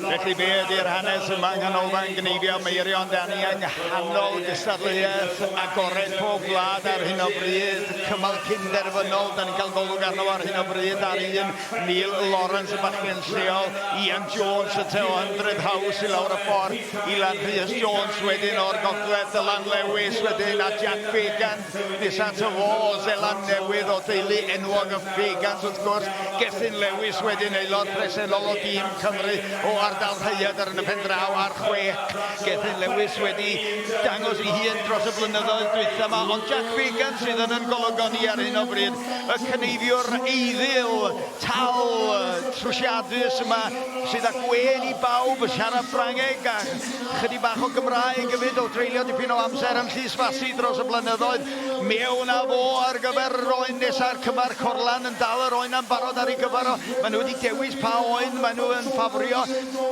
Felly be ydy'r hanes yma yng Nghanolfan Gneifio Meirion? Da ni yng nghanol gystadleuaeth agored pob gwlad ar hyn o bryd, cymal cynderfynol, da ni'n cael golwg arno ar hyn o bryd ar un Neil Lawrence y bachgen lleol, Ian Jones y te o Hundred House i lawr y ffordd, Ilan Rhys Jones wedyn o'r gogledd, Dylan Lewis wedyn a Jack Fagan Nesa ato fo o Seland Newydd o deulu enwog y Fagans wrth gwrs, Gethin Lewis wedyn aelod presennol o dîm Cymru o ardal Rhaeadr yn y pen draw ar chwech. Gethin Lewis wedi dangos ei hun dros y blynyddoedd dwytha yma, ond Jack Fagan sydd yn yn golygon ni ar hyn o bryd, y cyneifiwr eiddil, tal, trwsiadus yma, sydd â gwên i bawb, siarad Ffrangeg a Chydig bach o Gymraeg hefyd o dreulio dipyn o amser yn Llys Fasi dros y blynyddoedd. Mewn â fo ar gyfer yr oen nesa'r cymar Corlan yn dal yr oen am barod ar ei gyfer o. Maen nhw wedi dewis pa oen maen nhw yn ffafrio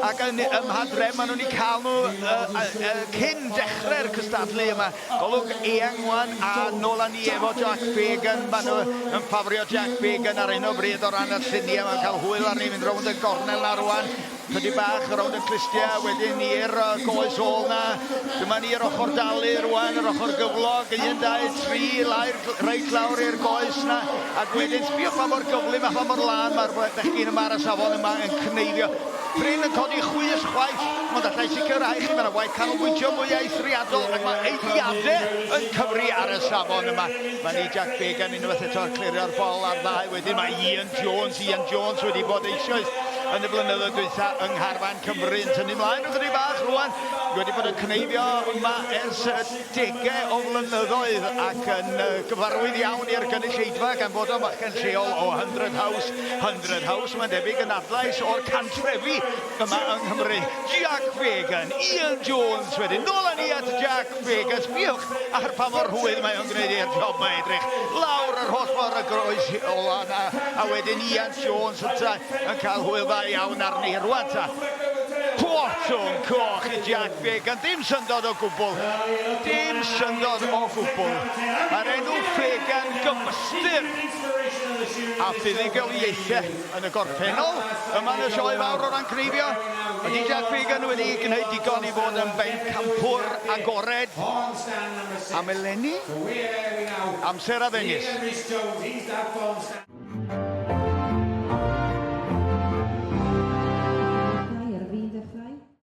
ac yn ym mha drefn maen nhw'n eu cael nhw uh, uh, cyn dechrau'r cystadlu yma. Golwg eang wan a nôl â ni efo Jack Fagan. Maen nhw yn ffafrio Jack Fagan ar hyn o bryd o ran y lluniau. Mae'n cael hwyl arni mynd rownd y gornel na rwan. Chydig bach rownd y clustiau, wedyn i'r goes ôl na. Dyma ni'r ochr dalu rwan, yr ochr gyflog. 1, 2, 3, lair, reit lawr i'r goes na. Ac wedyn, sbio pa mor gyflym a pha mor lân mae'r bechgyn yma ar y safon yma yn cneifio. Prin yn codi chwys chwaith, ond allai sicrhau chi, mae yna waith canolbwyntio mwy eithriadol ac mae eiliadau yn cyfri ar y safon yma. Mae ni Jack Fagan unwaith eto yn clirio'r bol ar ddau wedyn mae Ian Jones, Ian Jones wedi bod eisoes yn y blynyddoedd dwytha yng ngharfan Cymru yn tynnu mlaen ychydig bach rwan, wedi bod yn cneifio yma ers degau o flynyddoedd ac yn gyfarwydd iawn i'r gynulleidfa gan fod o'n fachgen lleol o Hundred House. Hundred House, mae'n debyg yn adlais o'r cantrefi yma yng Nghymru. Jack Fagan, Ian Jones wedyn, nôl â ni at Jack Fagan, sbiwch ar pa mor rhwydd mae o'n gwneud i'r job mae edrych lawr yr holl ffordd y groes ola yna, a wedyn Ian Jones ynta yn cael hwyl dda iawn arni rwan ta. Botwm coch i Jack Fagan, dim syndod o gwbl, dim syndod o gwbl. Mae'r enw Fagan gyfystyr a fuddugoliaethau. Yn y gorffennol, yma yn y Sioe Fawr o ran cneifio, ydy Jack Fagan wedi gwneud digon i fod yn bencampwr agored am eleni? Amser a ddengys.